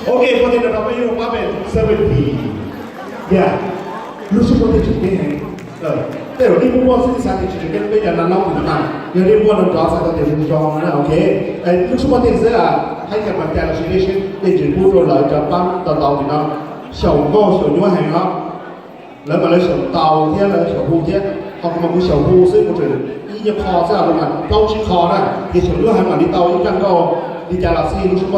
Ok, phooj ywg, no peb yuav pab peb seventy. Yog lub sub muaj tej tseem ceeb heev. Tej zaum nej muaj muaj xwb xav tias tsis tseem ceeb, peb cov nas noob tim no mas yog nej muaj no rov xav tau tias zoo zoo na, ok. Lub sub muaj tej xwb, hais tias mas cas los sis nej seb tej ntsis pub rau lawv cov pab tau tau tim no. Xyaum nkauj xyaum nyuaj heev os. Lawv mas lawv xyaum tau thiab lawv xyaum hu thiab, ho kuv mas kuv xyaum hu xwb, kuv tseem ib nyuag qho xwb, kuv mas plaub tsib qho na, ces xyaum nyuaj heev mam li tau ib zaj nkauj li cas los xij lub sub muaj